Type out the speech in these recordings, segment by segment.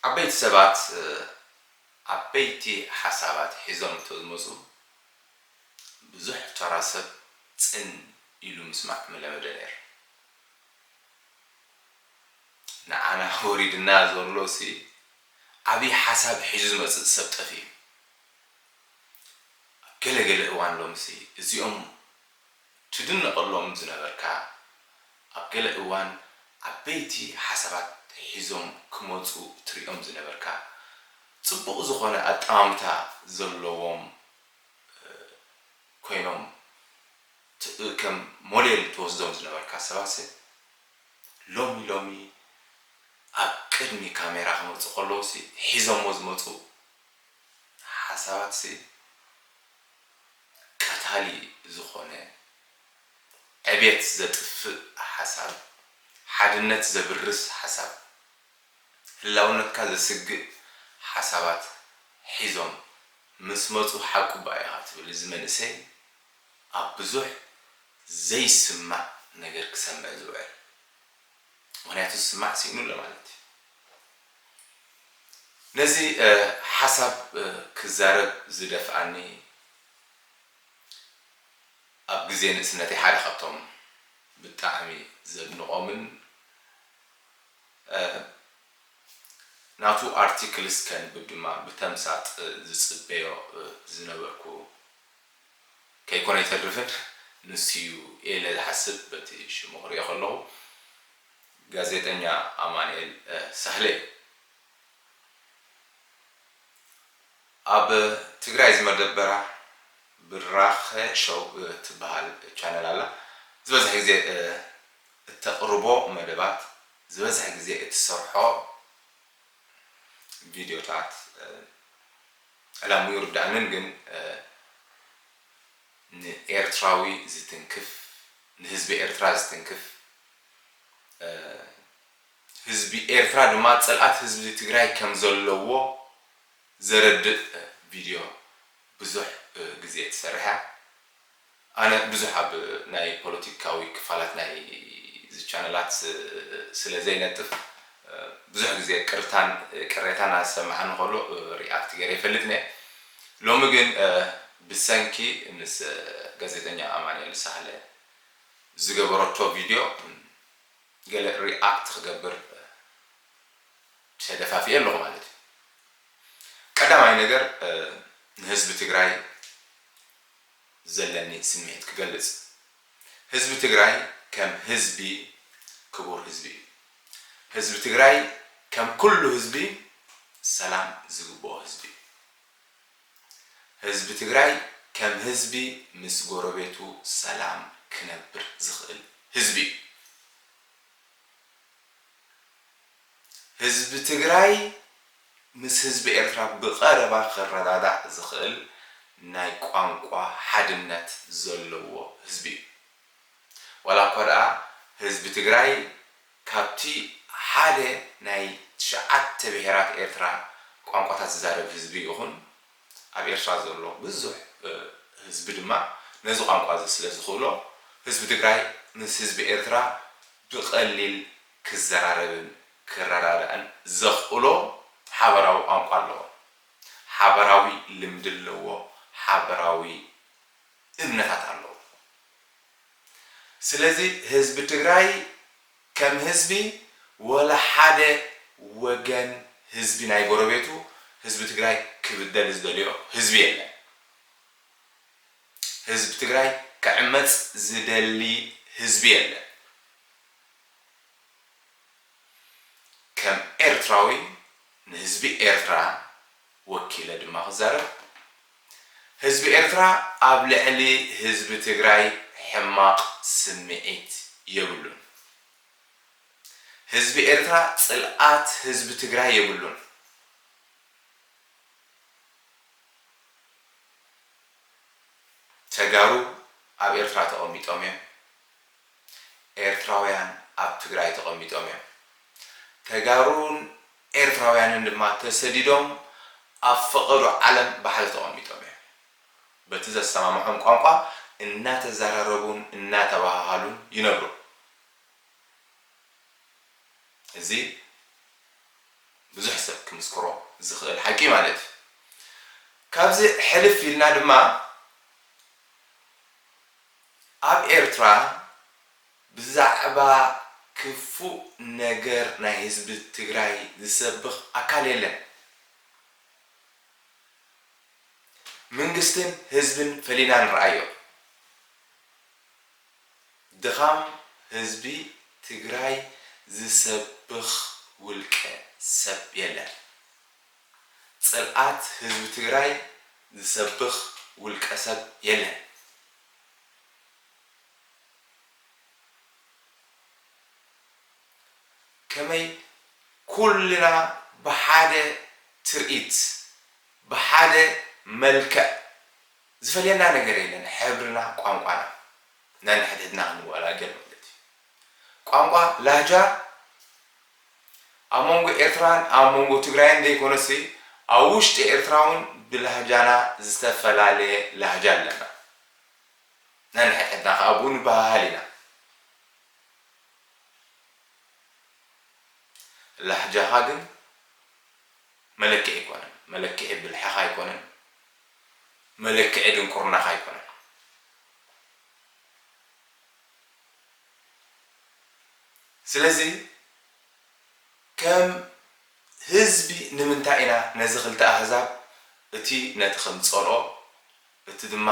ዓበይቲ ሰባት ዓበይቲ ሓሳባት ሒዞም እንተዝመፁ ብዙሕ ተራ ሰብ ፅን ኢሉ ምስማዕ ምለመደ ነይሩ። ንዓና ወሪድና ዘሎ ሲ ዓብዪ ሓሳብ ሒዙ ዝመፅእ ሰብ ጠፊኡ። ኣብ ገለ ገለ እዋን ሎምሲ እዚኦም ትድነቐሎም ዝነበርካ ኣብ ገለ እዋን ዓበይቲ ሓሳባት ሒዞም ክመፁ ትሪኦም ዝነበርካ ፅቡቕ ዝኾነ ኣጠማምታ ዘለዎም ኮይኖም ከም ሞዴል ትወስዶም ዝነበርካ ሰባትሲ ሎሚ ሎሚ ኣብ ቅድሚ ካሜራ ክመፁ ከለውሲ ሒዞሞ ዝመፁ ሓሳባትሲ ቀታሊ ዝኾነ ዕብየት ዘጥፍእ ሓሳብ፣ ሓድነት ዘብርስ ሓሳብ፣ ህላውነትካ ዘስግእ ሓሳባት ሒዞም ምስ መፁ ሓቁ እባ ኢኻ ትብል። እዚ መንእሰይ ኣብ ብዙሕ ዘይስማዕ ነገር ክሰምዕ ዝውዕል። ምኽንያቱ ዝስማዕ ስኢኑ ኣሎ ማለት እዩ። ነዚ ሓሳብ ክዛረብ ዝደፍኣኒ ኣብ ግዜ ንእስነተይ ሓደ ካብቶም ብጣዕሚ ዘድንቖምን ናቱ ኣርቲክልስ ከንብብ ድማ ብተምሳጥ ዝፅበዮ ዝነበርኩ ከይኮነ ኣይተርፍን ንሱ እዩ ኢለ ዝሓስብ በቲ ሽሙ ክሪኦ ከለኹ ጋዜጠኛ ኣማንኤል ሳህለ እዩ። ኣብ ትግራይ ዝመደበራ ብራኸ ሾው ትበሃል ቻነል ኣላ። ዝበዝሕ ግዜ እተቕርቦ መደባት ዝበዝሕ ግዜ እትሰርሖ ቪድዮታት ዕላምኡ ይርዳእንን ግን ንኤርትራዊ ዝትንክፍ ንህዝቢ ኤርትራ ዝትንክፍ ህዝቢ ኤርትራ ድማ ፅልኣት ህዝቢ ትግራይ ከም ዘለዎ ዘረድእ ቪድዮ ብዙሕ ግዜ ትሰርሕ እያ። ኣነ ብዙሕ ኣብ ናይ ፖለቲካዊ ክፋላት ናይ እዚ ቻነላት ስለ ዘይነጥፍ ብዙሕ ግዜ ቅርታን ቅሬታን ኣሰማዕኒ ከሎ ሪኣክት ገይረ ይፈልጥ እየ። ሎሚ ግን ብሰንኪ ምስ ጋዜጠኛ ኣማንኤል ሳህለ ዝገበረቶ ቪድዮ ገለ ሪኣክት ክገብር ተደፋፊኤ ኣለኹ ማለት እዩ። ቀዳማይ ነገር ንህዝቢ ትግራይ ዘለኒ ስምዒት ክገልፅ። ህዝቢ ትግራይ ከም ህዝቢ ክቡር ህዝቢ እዩ። ህዝቢ ትግራይ ከም ኩሉ ህዝቢ ሰላም ዝግብኦ ህዝቢ እዩ። ህዝቢ ትግራይ ከም ህዝቢ ምስ ጎረቤቱ ሰላም ክነብር ዝኽእል ህዝቢ እዩ። ህዝቢ ትግራይ ምስ ህዝቢ ኤርትራ ብቐረባ ክረዳዳእ ዝኽእል ናይ ቋንቋ ሓድነት ዘለዎ ህዝቢ እዩ። ዋላ እኳ ደኣ ህዝቢ ትግራይ ካብቲ ሓደ ናይ ትሽዓተ ብሄራት ኤርትራ ቋንቋታት ዝዛረብ ህዝቢ ይኹን ኣብ ኤርትራ ዘሎ ብዙሕ ህዝቢ ድማ ነዚ ቋንቋ እዚ ስለ ዝኽእሎ ህዝቢ ትግራይ ምስ ህዝቢ ኤርትራ ብቐሊል ክዘራረብን ክረዳዳእን ዘኽእሎ ሓበራዊ ቋንቋ ኣለዎ። ሓበራዊ ልምዲ ኣለዎ። ሓበራዊ እምነታት ኣለዎ። ስለዚ ህዝቢ ትግራይ ከም ህዝቢ ወላ ሓደ ወገን ህዝቢ ናይ ጎረቤቱ ህዝቢ ትግራይ ክብደል ዝደልዮ ህዝቢ የለን። ህዝቢ ትግራይ ክዕመፅ ዝደሊ ህዝቢ የለን። ከም ኤርትራዊ ንህዝቢ ኤርትራ ወኪለ ድማ ክዛረብ፣ ህዝቢ ኤርትራ ኣብ ልዕሊ ህዝቢ ትግራይ ሕማቕ ስምዒት የብሉን። ህዝቢ ኤርትራ ፅልኣት ህዝቢ ትግራይ የብሉን። ተጋሩ ኣብ ኤርትራ ተቐሚጦም እዮም። ኤርትራውያን ኣብ ትግራይ ተቐሚጦም እዮም። ተጋሩን ኤርትራውያንን ድማ ተሰዲዶም ኣብ ፈቐዶ ዓለም ብሓደ ተቐሚጦም እዮም። በቲ ዘሰማምዖም ቋንቋ እናተዘራረቡን እናተባሃሃሉን ይነብሩ። እዚ ብዙሕ ሰብ ክምስክሮ ዝኽእል ሓቂ ማለት እዩ። ካብዚ ሕልፍ ኢልና ድማ ኣብ ኤርትራ ብዛዕባ ክፉእ ነገር ናይ ህዝቢ ትግራይ ዝሰብኽ ኣካል የለን። መንግስትን ህዝብን ፈሊና ንርኣዮ። ድኻም ህዝቢ ትግራይ ዝሰብኽ ውልቀ ሰብ የለን። ጽልኣት ህዝቢ ትግራይ ዝሰብኽ ውልቀ ሰብ የለን። ከመይ ኩልና ብሓደ ትርኢት፣ ብሓደ መልክዕ ዝፈልየና ነገር የለን። ሕብርና፣ ቋንቋና፣ ነንሕድሕድና ክንወላገል ማለት እዩ። ቋንቋ፣ ላህጃ ኣብ መንጎ ኤርትራን ኣብ መንጎ ትግራይን ዘይኮነሲ፣ ኣብ ውሽጢ ኤርትራ እውን ብላህጃና ዝተፈላለየ ላህጃ ኣለና። ነንሕድሕድና ከዓ ብኡ ንበሃሃል ኢና። ላህጃኻ ግን መለክዒ ኣይኮነን። መለክዒ ብልሕኻ ኣይኮነን። መለክዒ ድንቁርናኻ ኣይኮነን። ስለዚ ከም ህዝቢ ንምንታይ ኢና ነዚ ክልተ ኣህዛብ፣ እቲ ነቲ ከም ዝጸልኦ፣ እቲ ድማ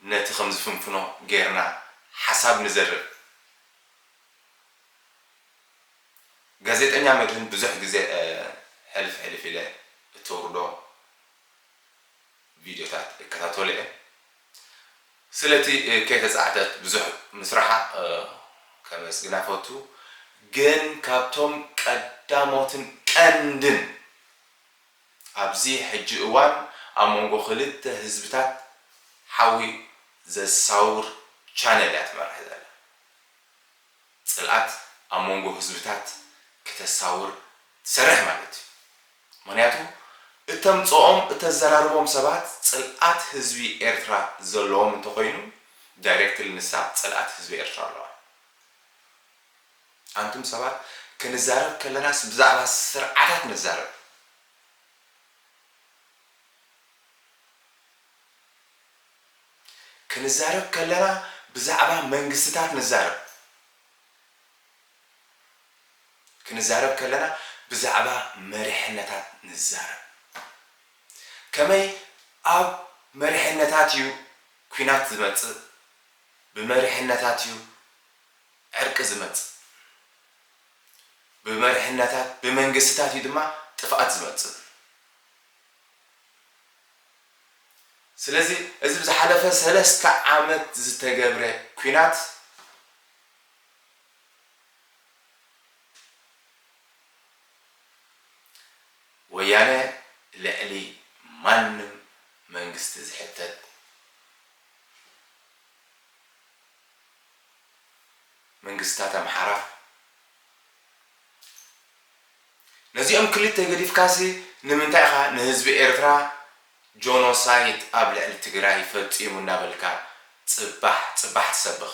ነቲ ከም ዝፍንፍኖ ጌርና ሓሳብ ንዘርእ? ጋዜጠኛ መድህን ብዙሕ ግዜ፣ እ፣ ሕልፍ ሕልፍ ኢለ እተውርዶ ቪድዮታት እከታተሎ እየ። ስለቲ፣ እ፣ ከይተጻዕተት ብዙሕ ምስራሓ፣ እ፣ ከመስግና ፈቱ። ግን ካብቶም ቀዳሞትን ቀንድን ኣብዚ ሕጂ እዋን ኣብ መንጎ ክልተ ህዝብታት ሓዊ ዘሳውር ቻነል እያ ትመርሕ ዘላ። ጽልኣት ኣብ መንጎ ህዝብታት ክተሳውር ትሰርሕ ማለት እዩ። ምኽንያቱ እተምጽኦም፣ እተዘራርቦም ሰባት ጽልኣት ህዝቢ ኤርትራ ዘለዎም እንተኾይኑ፣ ዳይሬክትሊ ንሳ ጽልኣት ህዝቢ ኤርትራ ኣለዋ። ኣንቱም ሰባት፣ ክንዛረብ ከለናስ ብዛዕባ ስርዓታት ንዛረብ። ክንዛረብ ከለና ብዛዕባ መንግስትታት ንዛረብ። ክንዛረብ ከለና ብዛዕባ መሪሕነታት ንዛረብ። ከመይ ኣብ መሪሕነታት እዩ ኲናት ዝመጽእ፣ ብመሪሕነታት እዩ ዕርቂ ዝመጽእ፣ ብመሪሕነታት፣ ብመንግስትታት እዩ ድማ ጥፍኣት ዝመጽእ። ስለዚ እዚ ብዝሓለፈ ሰለስተ ዓመት ዝተገብረ ኲናት ወያነ ልዕሊ ማንም መንግስቲ ዝሕተት፣ መንግስታት ኣምሓራ ነዚኦም ክልተ ገዲፍካሲ ንምንታይ ኢኻ ንህዝቢ ኤርትራ ጆኖሳይድ ኣብ ልዕሊ ትግራይ ፈጺሙ እናበልካ ጽባሕ ጽባሕ ትሰብኽ?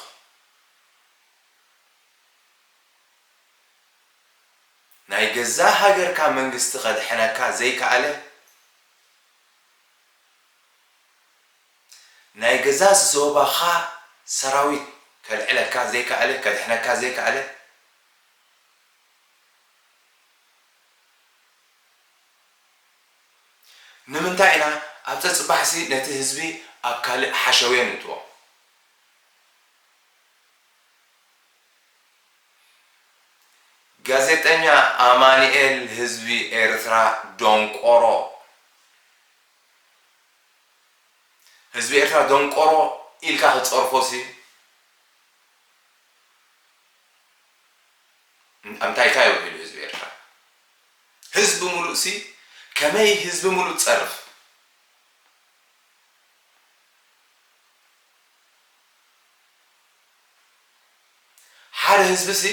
ናይ ገዛ ሃገርካ መንግስቲ ከድሕነካ ዘይከኣለ፣ ናይ ገዛ ዞባኻ ሰራዊት ከልዕለካ ዘይከኣለ፣ ከድሕነካ ዘይከኣለ፣ ንምንታይ ኢና ኣብ ጸጽባሕሲ ነቲ ህዝቢ ኣብ ካልእ ሓሸውየ ንእትዎ? ጋዜጠኛ ኣማኑኤል፣ ህዝቢ ኤርትራ ደንቆሮ፣ ህዝቢ ኤርትራ ደንቆሮ ኢልካ ክትጸርፎሲ፣ እንታይ እንታይ ውዒሉ ህዝቢ ኤርትራ? ህዝቢ ሙሉእ ሲ ከመይ ህዝቢ ሙሉእ ትጸርፍ? ሓደ ህዝቢ ሲ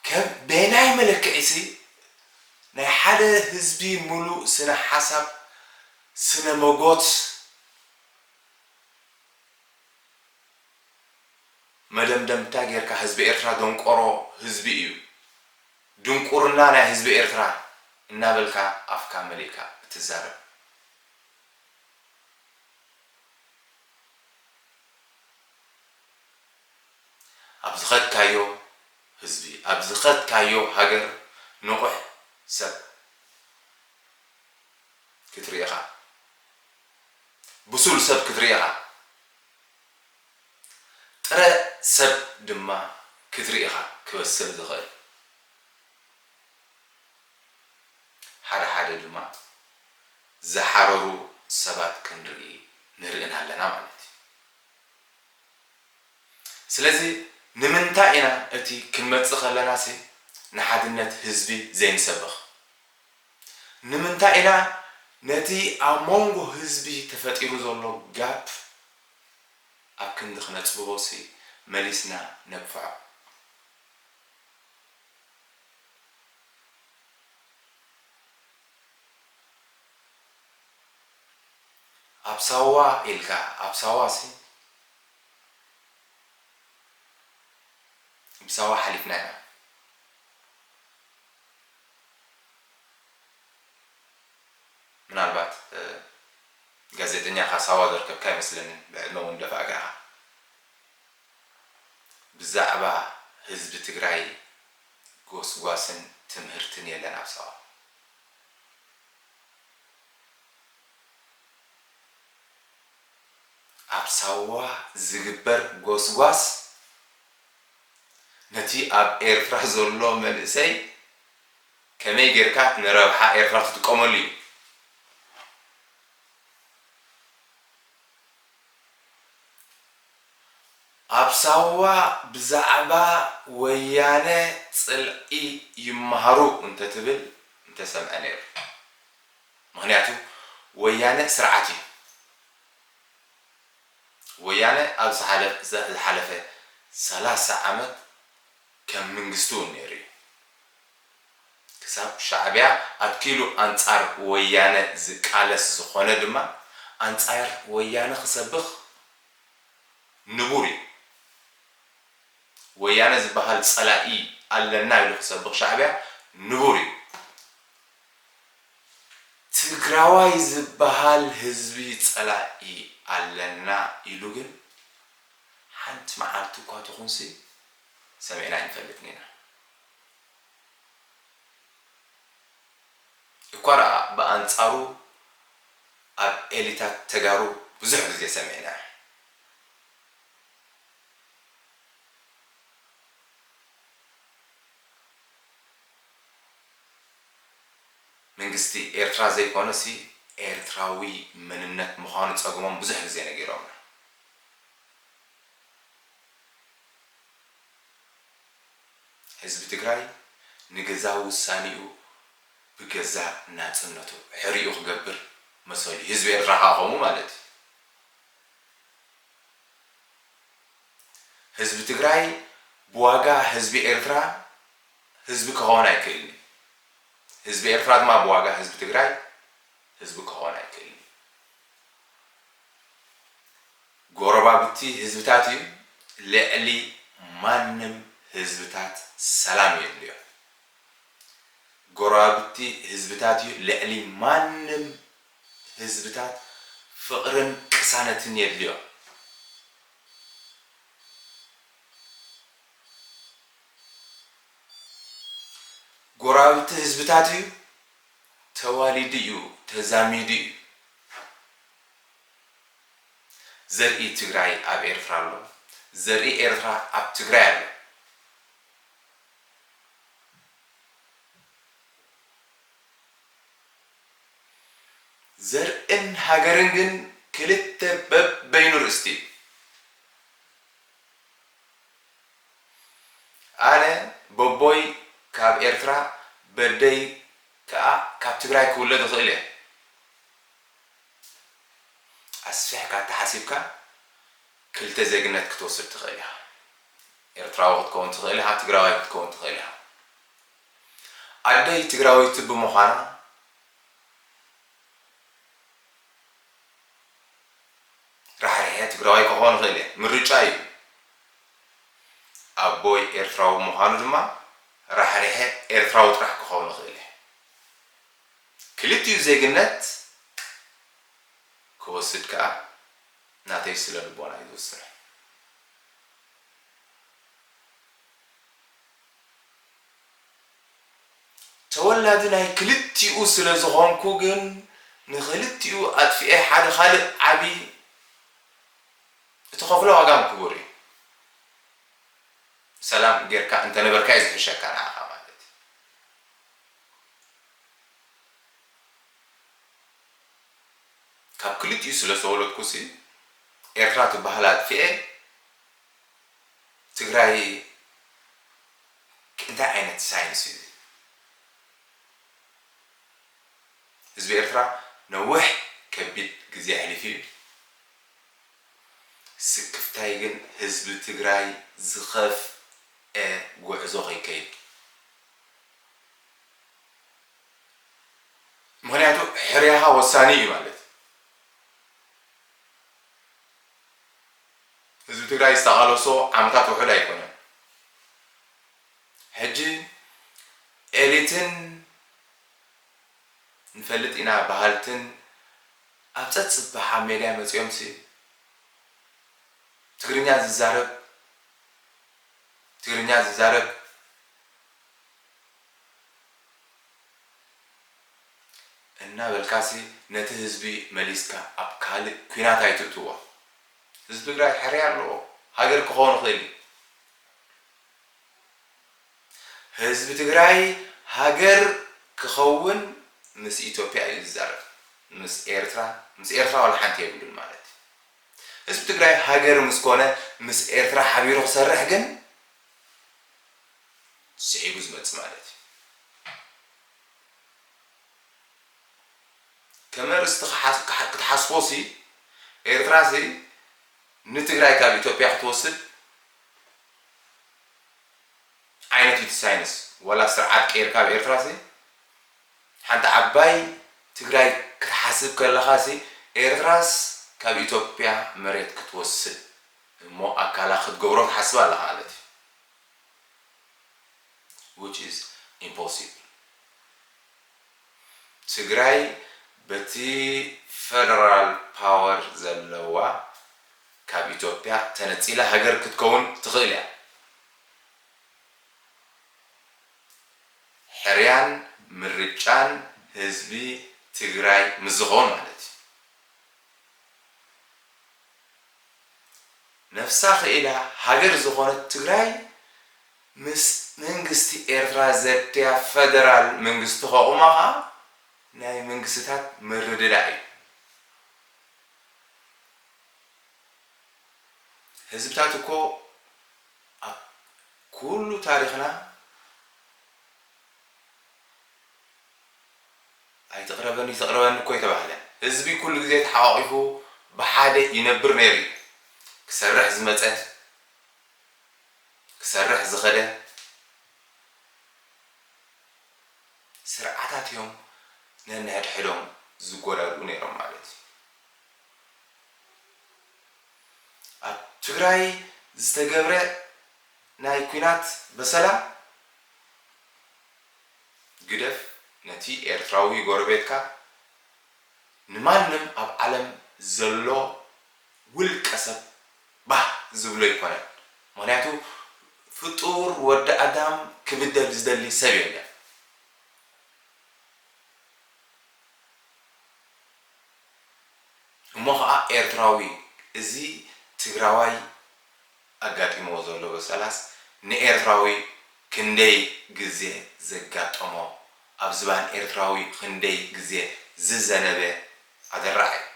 ከም በየናይ መለክዒ ሲ ናይ ሓደ ህዝቢ ሙሉእ ስነ ሓሳብ፣ ስነ መጎት፣ መደምደምታ ጌርካ ህዝቢ ኤርትራ ደንቆሮ ህዝቢ እዩ። ድንቁርና ናይ ህዝቢ ኤርትራ እናበልካ ኣፍካ መሊእካ እትዛረብ፣ ኣብ ዝኸድካዮ ህዝቢ፣ ኣብ ዝኸድካዮ ሃገር ንቑሕ ሰብ ክትርኢ ኢኻ። ብሱል ሰብ ክትርኢ ኢኻ። ጥረ ሰብ ድማ ክትርኢ ኢኻ ክበስል ዝኽእል። ሓደ ሓደ ድማ ዝሓረሩ ሰባት ክንርኢ ንርእን ኣለና ማለት እዩ። ስለዚ ንምንታይ ኢና እቲ ክንመጽእ ከለናሲ ንሓድነት ህዝቢ ዘይንሰብኽ? ንምንታይ ኢና ነቲ ኣብ መንጎ ህዝቢ ተፈጢሩ ዘሎ ጋፕ ኣብ ክንዲ ክነጽብቦሲ መሊስና ነብፍዖ? ኣብ ሳዋ ኢልካ፣ ኣብ ሳዋሲ ብሳዋ ሓሊፍና ኢና። ምናልባት ጋዜጠኛ ኢኻ፣ ሳዋ ዘርከብካ ኣይመስለንን፣ ብዕድመ እውን ደፋእካ ኢኻ። ብዛዕባ ህዝቢ ትግራይ ጎስጓስን ትምህርትን የለን ኣብ ሳዋ። ኣብ ሳዋ ዝግበር ጎስጓስ ነቲ ኣብ ኤርትራ ዘሎ መንእሰይ ከመይ ጌርካ ንረብሓ ኤርትራ ትጥቀመሉ እዩ። ኣብ ሳዋ ብዛዕባ ወያነ ጽልኢ ይመሃሩ እንተትብል እንተሰምዐ ነይሩ። ምኽንያቱ ወያነ ስርዓት እዩ። ወያነ ኣብ ዝሓለ-፣ ዝሓለፈ ሰላሳ ዓመት ከም መንግስቲ እውን ነይሩ እዩ። ክሳብ ሻዕቢያ ኣትኪሉ ኣንጻር ወያነ ዝቃለስ ዝኾነ ድማ ኣንጻር ወያነ ክሰብኽ ንቡር እዩ። ወያነ ዝበሃል ጸላኢ ኣለና ኢሉ ክሰብኽ ሻዕቢያ ንቡር እዩ። ትግራዋይ ዝበሃል ህዝቢ ጸላኢ ኣለና ኢሉ ግን ሓንቲ መዓልቲ እኳ ትኹንሲ ሰሚዕና ኣይንፈልጥን ኢና። እኳ ደኣ ብኣንጻሩ ኣብ ኤሊታት ተጋሩ ብዙሕ ግዜ ሰሚዕና። መንግስቲ ኤርትራ ዘይኮነሲ ኤርትራዊ መንነት ምዃኑ ጸግሞም ብዙሕ ግዜ ነጊሮምና። ህዝቢ ትግራይ ንገዛ ውሳኔኡ ብገዛ ናጽነቱ ሕሪኡ ክገብር መሰሉ እዩ። ህዝቢ ኤርትራ ከኣ ከምኡ ማለት እዩ። ህዝቢ ትግራይ ብዋጋ ህዝቢ ኤርትራ ህዝቢ ክኸውን ኣይክእልን እዩ። ህዝቢ ኤርትራ ድማ ብዋጋ ህዝቢ ትግራይ ህዝቢ ክኸውን ኣይክእልን እዩ። ጎረባብቲ ህዝብታት እዩ ልዕሊ ማንም ህዝብታት ሰላም የድልዮ። ጎረባብቲ ህዝብታት እዩ ልዕሊ ማንም ህዝብታት ፍቕርን ቅሳነትን የድልዮ። ጎረባብቲ ህዝብታት እዩ ተዋሊዱ እዩ፣ ተዛሚዱ እዩ። ዘርኢ ትግራይ ኣብ ኤርትራ ኣሎ፣ ዘርኢ ኤርትራ ኣብ ትግራይ ኣሎ። ዘርእን ሃገርን ግን ክልተ በበይኑ ርእስቲ እዩ። ኣነ በቦይ ካብ ኤርትራ፣ በደይ ከኣ ካብ ትግራይ ክውለድ እኽእል እየ። ኣስፊሕካ እንተሓሲብካ ክልተ ዜግነት ክትወስድ ትኽእል ኢኻ። ኤርትራዊ ክትከውን ትኽእል ኢኻ፣ ትግራዋይ ክትከውን ትኽእል ኢኻ። ኣደይ ትግራወይቲ ብምዃና ራሕሪሐ ትግራዋይ ክኸውን እኽእል እየ። ምርጫ እዩ። ኣቦይ ኤርትራዊ ምዃኑ ድማ ራሕሪሐ ኤርትራዊ ጥራሕ ክኸውን እኽእል እየ። ክልቲኡ ዜግነት ክወስድ ከኣ ናተይ ስነ ልቦና እዩ ዝውስኖ። ተወላዲ ናይ ክልቲኡ ስለ ዝኾንኩ ግን ንኽልቲኡ ኣጥፊኤ ሓደ ካልእ ዓቢ እትኸፍሎ ዋጋ ክቡር እዩ። ሰላም ጌርካ እንተነበርካ እዩ ዝሕሸካ ንዓኻ ማለት እዩ። ካብ ክልቲኡ ስለ ዝተወለድኩሲ ኤርትራ ትበሃል ኣጥፊኤ ትግራይ እንታይ ዓይነት ሳይንስ እዩ እዚ? ህዝቢ ኤርትራ ነዊሕ ከቢድ ግዜ ኣሕሊፉ እዩ። ስክፍታይ ግን ህዝቢ ትግራይ ዝኸፍኤ ጉዕዞ ከይከይድ። ምኽንያቱ ሕርያኻ ወሳኒ እዩ ማለት እዩ። ህዝቢ ትግራይ ዝተቓለሶ ዓመታት ውሑድ ኣይኮነን። ሕጂ ኤሊትን ንፈልጥ ኢና በሃልትን ኣብ ጸጽብሕ ኣብ ሜድያ መጺኦምሲ ትግርኛ ዝዛረብ ትግርኛ ዝዛረብ እናበልካሲ ነቲ ህዝቢ መሊስካ ኣብ ካልእ ኲናት ኣይትእትዎ። ህዝቢ ትግራይ ሕርያ ኣለዎ። ሃገር ክኸውን ይኽእል እዩ። ህዝቢ ትግራይ ሃገር ክኸውን ምስ ኢትዮጵያ እዩ ዝዛረብ። ምስ ኤርትራ ምስ ኤርትራ ዋላ ሓንቲ የብሉን ማለት እዩ። ህዝቢ ትግራይ ሃገር ምስ ኮነ ምስ ኤርትራ ሓቢሩ ክሰርሕ ግን ስዒቡ ዝመጽእ ማለት እዩ። ከም ኣርእስቲ ክሓስ- ክሓ- ክትሓስቦ ሲ ኤርትራ ሲ ንትግራይ ካብ ኢትዮጵያ ክትወስድ ዓይነት እዩ እቲ ሳይንስ። ዋላ ስርዓት ቀይርካ ኣብ ኤርትራ ሲ ሓንቲ ዓባይ ትግራይ ክትሓስብ ከለኻ ሲ ኤርትራስ ካብ ኢትዮጵያ መሬት ክትወስድ እሞ ኣካላ ክትገብሮ ትሓስብ ኣለኻ ማለት እዩ። Which is impossible። ትግራይ በቲ ፈደራል ፓወር ዘለዋ ካብ ኢትዮጵያ ተነፂላ ሃገር ክትከውን ትኽእል እያ። ሕርያን ምርጫን ህዝቢ ትግራይ ምስ ዝኸውን ማለት እዩ። ነፍሳ ክኢላ ሃገር ዝኾነት ትግራይ ምስ መንግስቲ ኤርትራ ዘድያ ፈደራል መንግስቲ ከቑማ ኸኣ ናይ መንግስትታት ምርድዳእ እዩ። ህዝብታት እኮ ኣብ ኩሉ ታሪኽና ኣይትቕረበኒ ኣይትቕረበኒ እኮ ኣይተባህለን። ህዝቢ ኩሉ ግዜ ተሓቋቒፉ ብሓደ ይነብር ነይሩ እዩ። ክሰርሕ ዝመጸ ክሰርሕ ዝኸደ ስርዓታት እዮም ነንሕድሕዶም ዝጎዳድኡ ነይሮም ማለት እዩ። ኣብ ትግራይ ዝተገብረ ናይ ኲናት በሰላ ግደፍ ነቲ ኤርትራዊ ጎረቤትካ ንማንም ኣብ ዓለም ዘሎ ውልቀ ሰብ ባህ ዝብሎ ኣይኮነን። ምኽንያቱ ፍጡር ወዲ ኣዳም ክብደል ዝደሊ ሰብ የለን። እሞ ኸዓ ኤርትራዊ እዚ ትግራዋይ ኣጋጢምዎ ዘሎ በሰላስ ንኤርትራዊ ክንደይ ግዜ ዘጋጠሞ ኣብ ዝባን ኤርትራዊ ክንደይ ግዜ ዝዘነበ ኣደራዕ እዩ።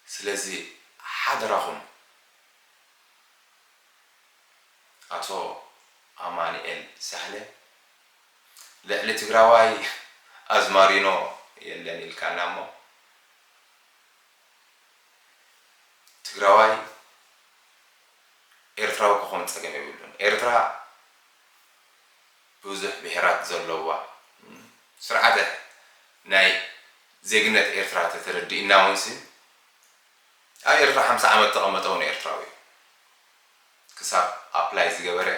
ስለዚ ሓደራኹም ኣቶ ኣማንኤል ሳህለ ልዕሊ ትግራዋይ ኣዝማሪኖ የለን ኢልካና እሞ ትግራዋይ ኤርትራዊ ክኾን ጸገም የብሉን። ኤርትራ ብዙሕ ብሄራት ዘለዋ ስርዓተ ናይ ዜግነት ኤርትራ ተተረዲእና እውን ሲ ኣብ ኤርትራ ሓምሳ ዓመት ተቐመጠ እውን ኤርትራዊ ክሳብ ኣፕላይ ዝገበረ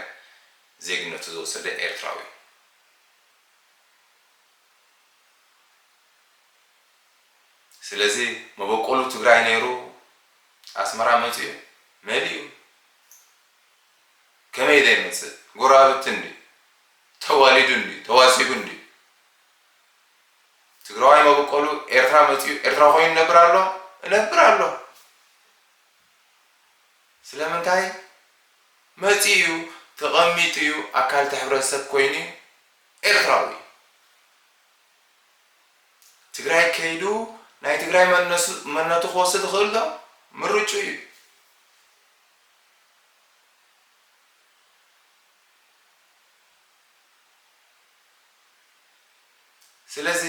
ዜግነቱ ዝወሰደ ኤርትራዊ። ስለዚ መበቆሉ ትግራይ ነይሩ፣ ኣስመራ መጺኡ መሊኡ። ከመይ ዘይመጽእ? ጎረባብቲ እንዲ ተዋሊዱ እንዲ ተዋሲቡ እንዲ ትግራዋይ መበቆሉ ኤርትራ መጺኡ ኤርትራ ኮይኑ ይነብር ኣሎ፣ እነብር ኣሎ። ስለምንታይ መጺኡ ተቐሚጡ እዩ ኣካል እቲ ሕብረተሰብ ኮይኑ ኤርትራዊ። ትግራይ ከይዱ ናይ ትግራይ መንነሱ- መንነቱ ክወስድ ይኽእል ዶ? ምርጩ እዩ። ስለዚ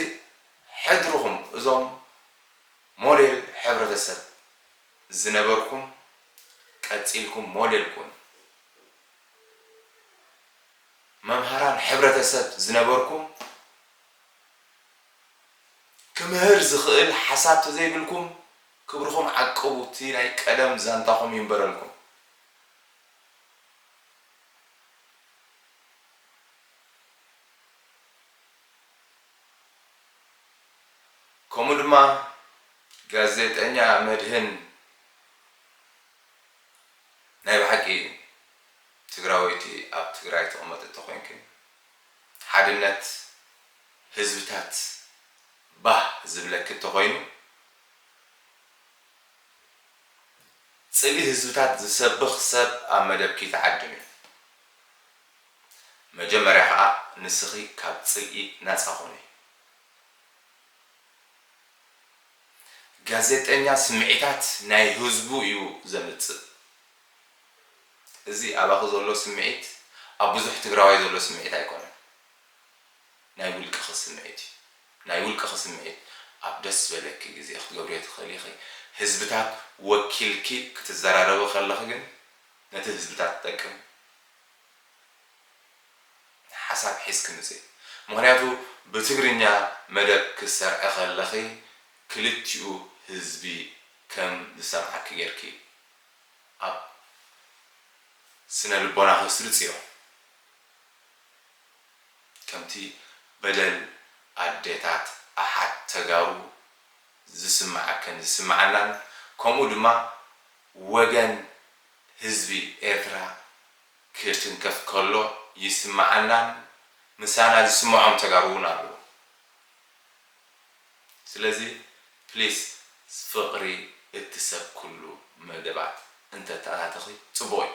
ሕድርኹም እዞም ሞዴል ሕብረተሰብ ዝነበርኩም ቀጺልኩም ሞዴል ኩኑ። መምሃራን ሕብረተሰብ ዝነበርኩም ክምህር ዝኽእል ሓሳብ ተዘይብልኩም ክብርኹም ዓቅቡ። እቲ ናይ ቀደም ዛንታኹም ይንበረልኩም። ከምኡ ድማ ጋዜጠኛ መድህን ናይ ብሓቂ ትግራወይቲ ኣብ ትግራይ ትቕመጥ እንተኾይንኪ ሓድነት ህዝብታት ባህ ዝብለኪ እንተኾይኑ ጽልኢ ህዝብታት ዝሰብኽ ሰብ ኣብ መደብኪ ተዓድም እዩ። መጀመርያ ኸኣ ንስኺ ካብ ጽልኢ ናጻ ኹኒ። ጋዜጠኛ ስምዒታት ናይ ህዝቡ እዩ ዘምጽእ። እዚ ኣባኺ ዘሎ ስምዒት ኣብ ብዙሕ ትግራዋይ ዘሎ ስምዒት ኣይኮነን። ናይ ውልቅኺ ስምዒት እዩ። ናይ ውልቅኺ ስምዒት ኣብ ደስ ዝበለኪ ግዜ ክትገብርዮ ትኽእሊ ኢኺ። ህዝብታት ወኪልኪ ክትዘራረቢ ከለኺ ግን ነቲ ህዝብታት ትጠቅም ሓሳብ ሒዝኪ ምጺ። ምኽንያቱ ብትግርኛ መደብ ክትሰርዒ ከለኺ ክልቲኡ ህዝቢ ከም ዝሰምዓኪ ጌርኪ ኣብ ስነ ልቦናኺ ስርጽዮ። ከምቲ በደል ኣዴታት ኣሓት ተጋሩ ዝስምዓከን ዝስምዓናን ከምኡ ድማ ወገን ህዝቢ ኤርትራ ክትንከፍ ከሎ ይስምዓናን ምሳና ዝስምዖም ተጋሩ እውን ኣለዉ። ስለዚ ፕሊስ ፍቕሪ እትሰብክሉ መደባት እንተተኣታተኺ ጽቡቕ እዩ።